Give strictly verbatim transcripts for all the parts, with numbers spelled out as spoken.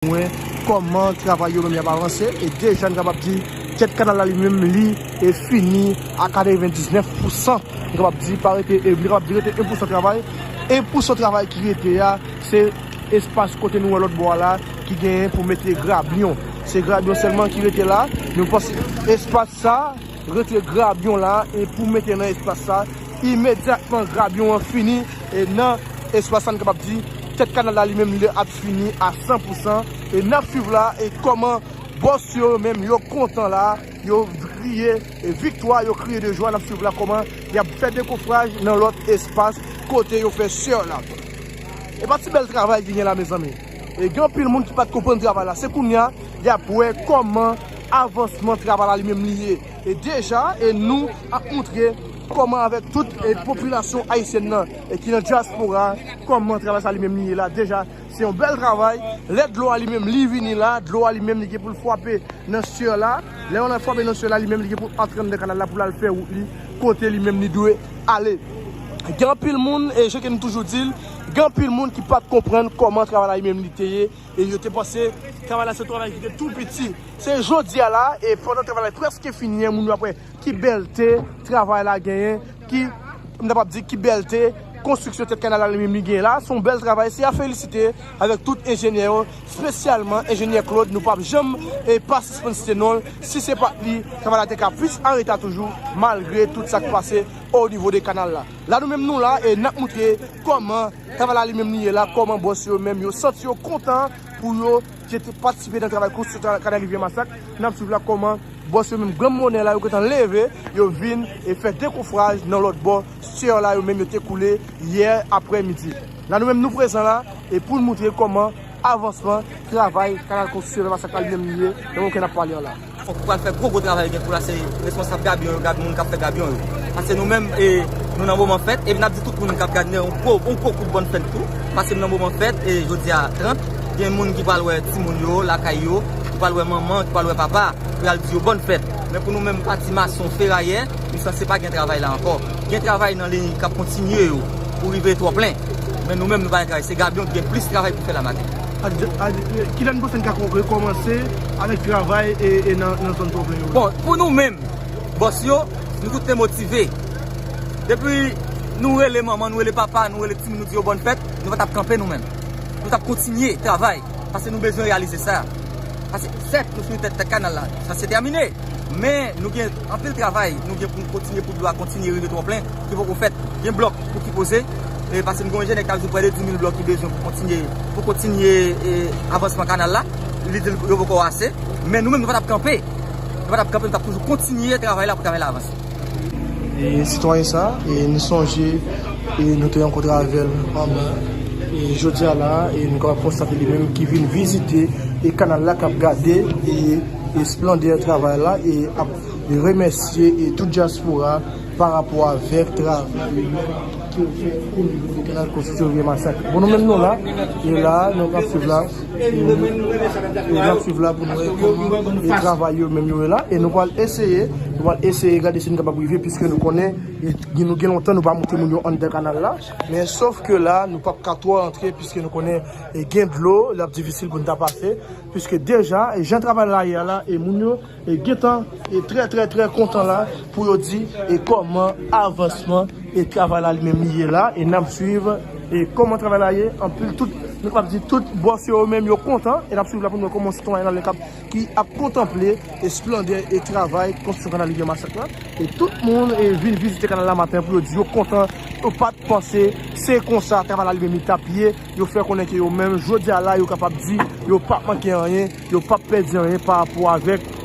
nou wè kòman travay yo menm y ap avanse. E deja, n kapab di, tèt kanal la li menm, li e fini a katrevendiznèf pousan. N kapab di, pa rete, e, n kapab di, rete en pousan travay. En pousan travay ki rete a, se espas kote nou wè lòt bò a la, ki genyen pou mete grabyon. Se grabyon sèlman ki rete la. Nou panse espas sa, retire grabyon la, e pou mete nan espas sa, imedyatman grabyon an fini, e nan espas sa, n kapab di, tèt kanal la li menm, li ap fini a san pousan, e n ap swiv la, e kòman bòs yo menm, yo kontan la, yo kriye, e viktwa, yo kriye de jwa, n ap swiv la, kòman y ap fè dekofraj nan lòt espas kote yo fè sè la. E pa ti bèl travay ki gen la, mezanmi. E gen anpil moun ki pa t konprann travay la. Se kounye a, y ap wè kòman avansman travay la li menm li ye. E deja, e nou ap montre kòman avèk tout, e popilasyon ayisyèn nan, e ki nan dyaspora, kòman travay sa li menm li ye la. Deja, se yon bèl travay. Lè dlo a li menm li vini la, dlo a li menm li gen pou l frape nan sè la. Lè yon frape nan sè la, li menm li gen pou antre anndan kanal la pou l al fè wout li kote li menm li dwe ale. Gen anpil moun, e jan ke nou toujou di l, gen anpil moun ki pa t konprann kòman travay la li menm li te ye, e yo te panse travay la se yon travay ki te tou piti. Se jodi a la, e pandan travay la prèske fini an, moun yo ap wè ki bèlte travay la genyen, ki, m ta p ap di ki bèlte konstriksyon tèt kanal la li menm li genyen la. Se yon bèl travay, se a felisite avèk tout enjenyè yo, espesyalman enjenyè Claude, nou p ap janm, e, pa sispann site non l. Si se pa t li, travay la te ka plis an reta toujou, malgre tout sa k pase o nivo de kanal la. La nou menm nou la, e n ap montre kòman travay la li menm li ye la, kòman bòs yo menm yo santi yo kontan pou yo ki te patisipe nan travay konstriksyon kanal Rivyè Masak. N ap swiv la kòman bòs yo menm granm bonè la yo gentan leve, yo vin e fè dekofraj nan lòt bò sè la yo menm yo te koule yè aprèmidi. La nou menm nou prezan la, e pou n montre kòman avansman travay kanal konstriksyon Rivyè Masak la li menm li ye, nan moman ke n ap pale an la. Fòk ou pral fè gwo gwo travay gen pou la se responsab gabyon yo, gab moun k ap fè gabyon yo. Paske nou menm, e, nou nan moman fèt, epi n ap di tout moun k ap gade nou yon gwo, yon gwo kout bòn fèt tou. Paske nou nan moman fèt, e jodi a trant, gen moun ki pral wè timoun yo, lakay yo, ki pral wè manman, ki pral wè papa, pou y al di yo bòn fèt. Men pou nou menm pati mason, ferayè, nou sanse pa gen travay la ankò. Gen travay nan liy k ap kontinye yo, pou rive Twòplen. Men nou menm nou pa gen travay, se gabyon ki gen plis travay pou fè la maten. A di, a di, kilè n panse n ka kon-, rekòmanse avèk travay e, e nan, nan zòn Twòplen yo? Bon, pou nou menm, bòs yo, nou tout te motive. Depi nou rele manman, nou rele papa, nou rele timoun, nou di yo bòn fèt, nou pa t ap kanpe nou menm. Nou t ap kontinye travay, paske nou bezwen reyalize sa. Paske sèt, nou fini tèt kanal la, sa se tèmine. Men nou gen anpil travay, nou gen pou n kontinye pou dlo a kontinye rive Twòplen, ki poko fèt. Gen blòk pou ki poze, e paske nou gen enjenyè ki ap di prè de dis mil blòk ki bezwen pou kontinye, pou kontinye, e, avansman kanal la. Li di l yo poko ase, men nou menm nou pa t ap kanpe. Nou pa t ap kanpe, nou t ap toujou kontinye travay la pou travay la avanse. E sitwayen sa, e nou sonje, e nou te rankontre avè l anba. E jodi a la, e nou kapab konstate li menm ki vin vizite e kanal la, k ap gade e, e esplandè travay la, e ap remèsye e tout dyaspora pa rapò avèk travay li menm ki yo fè o nivo de kanal konstriksyon Rivyè Masak. Bon, nou menm nou la, e la, nou ap swiv la, e, e n ap swiv la pou nou wè kòman e travay yo menm yo ye la, e nou pral eseye, nou pral eseye gade si nou kapab rive, piske nou konnen, e, nou gen lontan nou pa montre moun yo anndan kanal la, men sòf ke la, nou p ap ka twò antre, piske nou konnen, e, gen dlo, l ap difisil pou n ta pase, piske deja, e, jan travay la ye a la, e moun yo, e gentan, e trè, trè, trè kontan la pou yo di, e kòman avansman, e travay la li menm li ye la, e n ap swiv, e kòman travay la ye, anpil tout, nou kapab di tout bòs yo menm yo kontan, e n ap swiv la pou nou wè kòman sitwayen la, ki ap, ki ap kontanple, e esplandè, e travay konstriksyon kanal Rivyè Masak la, e tout moun, e vin vizite kanal la maten pou yo di yo kontan, yo pa t panse se konsa travay la li menm li t ap ye, yo fè konnen ke yo menm, jodi a la, yo kapab di, yo p ap manke anyen, yo p ap pèdi anyen pa rapò avèk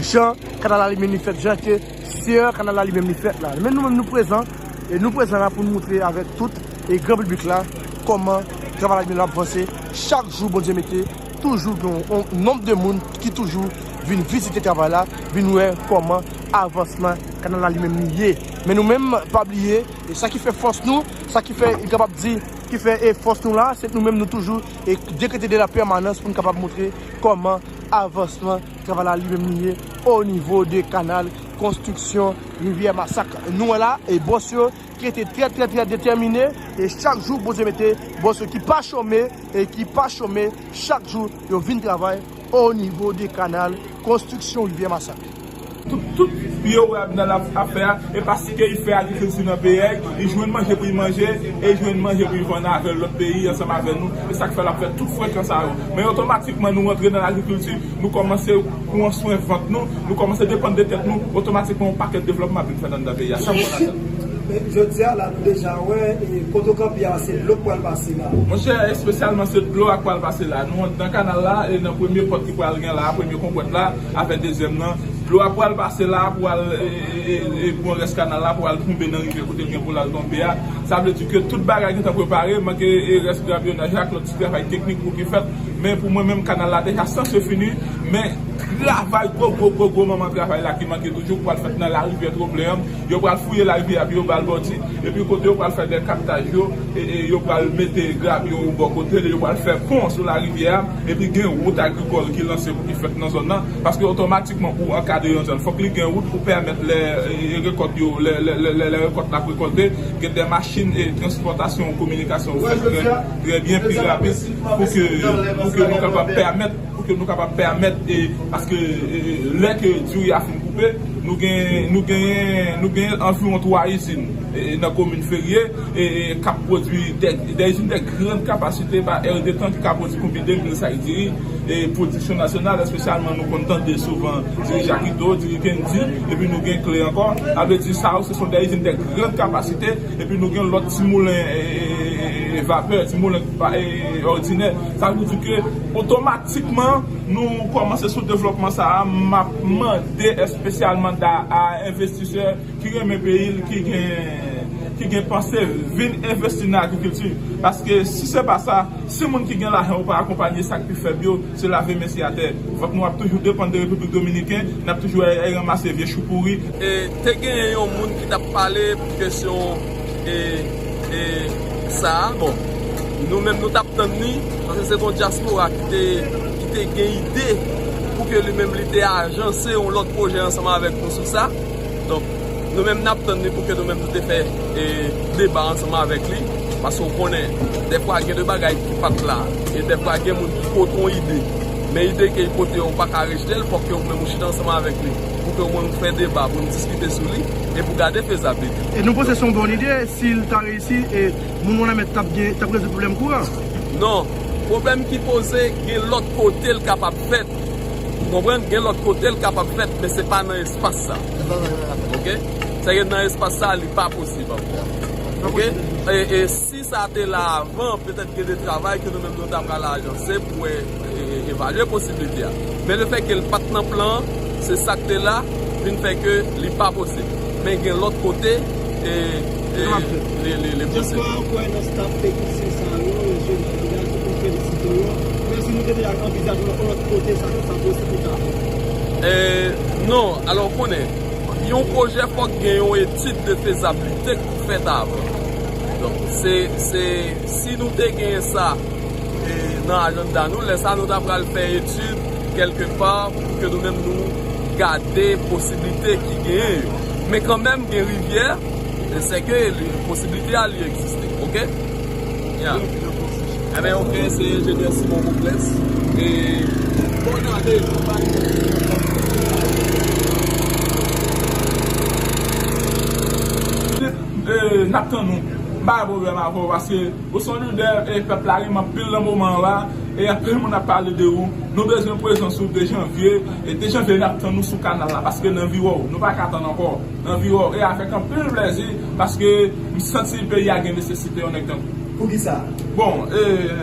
jan kanal la li menm li fèt, jan ke sè kanal la li menm li fèt la. Men nou menm nou prezan, e nou prezan la pou nou montre avèk tout e gran piblik la kòman travay la li menm l ap vanse. Chak jou Bondye mete, toujou gen yon, yon nonb de moun ki toujou vin vizite travay la, vin wè kòman avansman kanal la li menm li ye. Men nou menm, pa bliye, e sa ki fè fòs nou, sa ki fè, li kapab di, ki fè, e fòs nou la, se nou menm nou toujou, e dekrete de la pèmanans pou n kapab montre kòman avansman travay la li menm li ye o nivo de kanal konstriksyon Rivyè Masak. Nou wè la, e bòs yo, Ki rete trè, trè, trè detèmine, e chak jou Bondye mete bòs yo ki pa chome, e ki pa chome, chak jou yo vin travay o nivo de kanal, konstriksyon Rivyè Masak. Tout, tout pye w Abinal ap, ap fè a, e paske li fè agrikilti nan peyi a, li jwenn manje pou li manje, e li jwenn manje pou li vann avè lòt peyi ansanm avè nou. E sa k fè l ap fè tout frekans sa yo. Men otomatikman nou rantre nan lagrikilti, nou kòmanse pran swen vant nou, nou kòmanse depann de tèt nou, otomatikman yon pakèt devlòpman ap vin fèt anndan peyi a, san pran lajan. Jodi a la, nou deja wè, e, kote w kanpe a, se dlo k pral pase la. Monchè, espesyalman se dlo a k pral pase la. Nou anndan kanal la, e nan premye pòt ki pral gen la, premye konpwèt la, avè dezyèm nan, dlo a pral pase la, pral, e, e, e, e, pran rès kanal la, pral tonbe nan rivyè kote l gen pou l al tonbe a. Sa vle di ke tout bagay gentan prepare, manke, e, rès grabyonaj ak lòt ti travay teknik pou ki fèt. Men pou mwen menm, kanal la deja sanse fini, men travay, gwo, gwo, gwo, gwo manman travay la ki manke toujou, k pral fèt nan larivyè twonplen an. Yo pral fouye larivyè a, epi yo ba l bòdi, epi kote yo pral fè de kaptaj yo, e, e yo pral mete grabyo bò kote l, yo pral fè pon sou larivyè a, epi gen wout agrikòl ki lanse pou ki fèt nan zòn nan, paske otomatikman ou ankadre yon zòn, fòk li gen wout pou pèmèt lè, e, rekòt yo, lè, lè, lè, lè, lè rekòt la ap rekòlte, gen de machin e transpòtasyon, kominikasyon fèt trè, trè byen, pi rapid, pou ke, pou ke nou kapab pèmèt pou ke nou kapab pèmèt, e, paske, e, lè ke diri a fin koupe, nou gen, nou gen, nou gen anviwon twa izin, e, nan komin Ferye, e, e, k ap pwodui de, de izin de grand kapasite pa è de tan ki ka pwodui konbyen de mil sak diri, e, pwodiksyon nasyonal, espesyalman nou konn tande souvan diri Jakito, diri Kendy, epi nou gen Kle ankò. Sa vle di sa yo, se son de izin de grand kapasite, epi nou gen lòt ti moulen, e, e, e, e, vapè, ti moulen pa, e, òdinè. Sa vle di ke otomatikman nou kòmanse sou devlòpman sa a. M ap mande espesyalman da a envestisè ki renmen peyi l, ki gen, ki gen panse vin envesti nan agrikilti. Paske si se pa sa, si moun ki gen lajan yo pa akonpanye sa k pi fèb yo, se lave men sye atè. Vant nou ap toujou depann de Repiblik Dominiken, n ap toujou al ranmase vye chou pouri. E te genyen yon moun ki t ap pale pou kesyon, e, e, sa a. Bon, nou menm nou t ap tann li, paske se te yon dyaspora ki te, ki te gen ide pou ke li menm li te ajanse yon lòt pwojè ansanm avèk nou sou sa. Donk, nou menm n ap tann li pou ke nou menm nou te fè, e, deba ansanm avèk li. Paske w konnen, dèfwa gen de bagay ki pa t la, e dèfwa gen moun ki pote yon ide. Men ide ke li pote a, ou pa ka rejte l, fòk ke ou menm ou chita ansanm avèk li, pou ke ou menm ou fè deba, pou nou diskite sou li, e pou gade fezablite. E nou panse se yon bon ide, si l ta reyisi, e moun Wanament t ap gen, t ap rezoud pwoblèm kouran? Non, pwoblèm ki poze, gen lòt kote l kapab fèt. Ou konprann? Gen lòt kote l kapab fèt, men se pa nan espas sa. Oke? Sa gen nan espas sa, li pa posib ankò. Oke? E, e si sa te la avan, petèt gen de travay ke nou menm nou ta pral ajanse pou e, e, evalye posiblite a. Men lefètke l pa t nan plan an, se sa k te la, vin fè ke li pa posib. Men gen lòt kote, e, e, li, li, li posib. Dyaspora an kwè nan staf teknisyen sa yo, e jodi a ki pou felisite yo. Men si nou te deja anvizaje yon lòt kote, sa, sa posib pou ta fè. E, non, alò, w konnen, yon pwojè fòk gen yon etid de fezablite k fèt avan. Donk, se, se, si nou te gen sa, e, nan ajanda nou, lè sa nou ta pral fè etid kèlke pa pou ke nou menm nou gade posiblite ki genyen yo. Men kanmenm, gen rivyè, e sèke li, posiblite a li egziste, oke? Ya. Ebyen, oke, se enjenyè Simon Bouclès. E, bòn ane, nou pa E, n ap tann ou. M pa gen pwoblèm avè w, paske ou se yon lidè, e pèp la renmen anpil nan moman an la, e anpil moun ap pale de ou. Nou bezwen prezans ou de janvye, e de janvye n ap tann ou sou kanal la, paske n anvi wè w. Nou pa ka tann ankò. N anvi wè w, e avèk anpil plèzi, paske m santi peyi a gen nesesite yon nèg tankou w. Poukisa? Bon, e,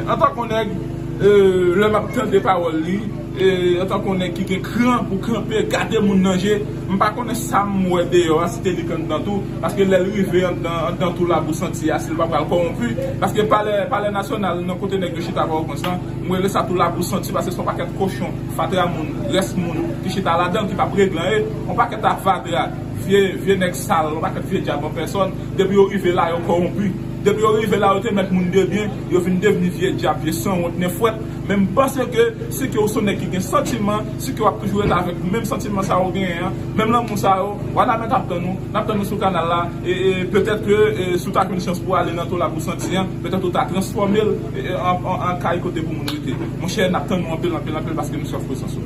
antanke yon nèg, e, lè m ap tande pawòl li, e, antanke yon nèg ki gen kran pou kanpe, gade moun nan je, m pa konnen sa m wè deyò a, si te li k anndan tou, paske lè l rive anndan, anndan tou Labou Santi a, si l pa pral kòwonpi, paske palè, palè nasyonal, nan kote nèg yo chita Pòtoprens lan, m rele sa tou Labou Santi, paske se yon pakèt kochon, fatra moun, rès moun, ki chita ladan l, ki p ap regle anyen, yon pakèt avadra, vye, vye nèg sal, yon pakèt vye dyab an pèsòn, depi yo rive la, yo kòwonpi. Depi yo rive la, yo te mèt moun de byen, yo vin devni vye dyab, vye sanwont, nenfwèt, Men m panse ke si ke w se yon nèg ki gen santiman, si ke w ap toujou rete avèk menm santiman sa yo genyen an, menm lanmou sa yo, Wanament ap tann ou, n ap tann ou sou kanal la, e, e petèt ke, e, si w ta jwenn chans pou w ale nan Tolab ou santi an, petèt ou ta transfòme l, e, e, an, an, an kay kote pou moun rete. Monchè, n ap tann ou anpil, anpil, anpil, paske nou swaf prezans ou.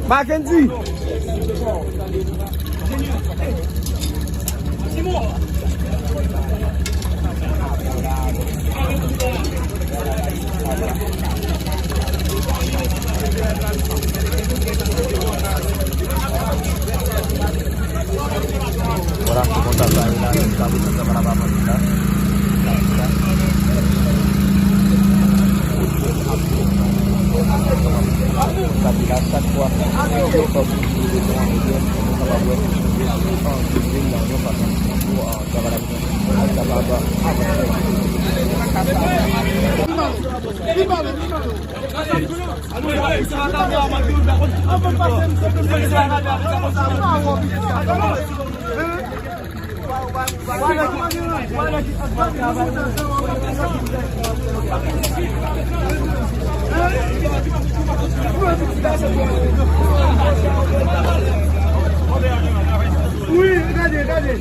Mackendy. Vwala, se konsa sa ye la, sa pou sa pa la pa manti la. Sa ki la, chak fwa, yo fè pou yo devan, yo kapab wè, an, yo vin nan yon fason pou, an, travay la. Wi, gade, gade.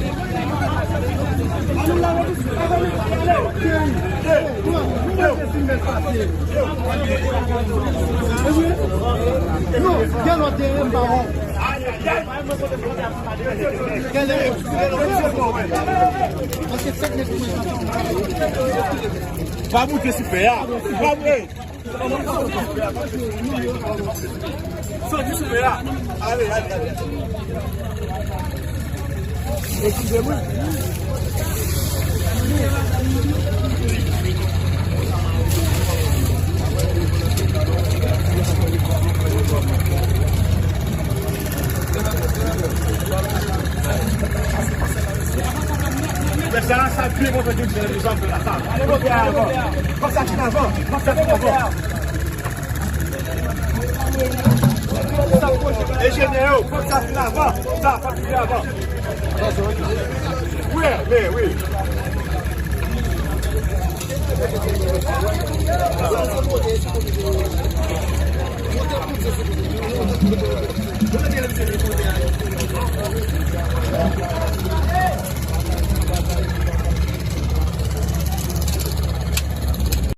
Pa moute sipè a. Pa moute. Soti sou men la. Ale, ale, ale. Eskize mwen. Men sa, sa byen move tout jan, tout jan la, sa. Fòk sa fin avan. Fòk sa fin avan. Fòk sa fin avan. Enjenyè yo, fòk sa fin avan. Sa, sa fin avan. Wi, men, wi.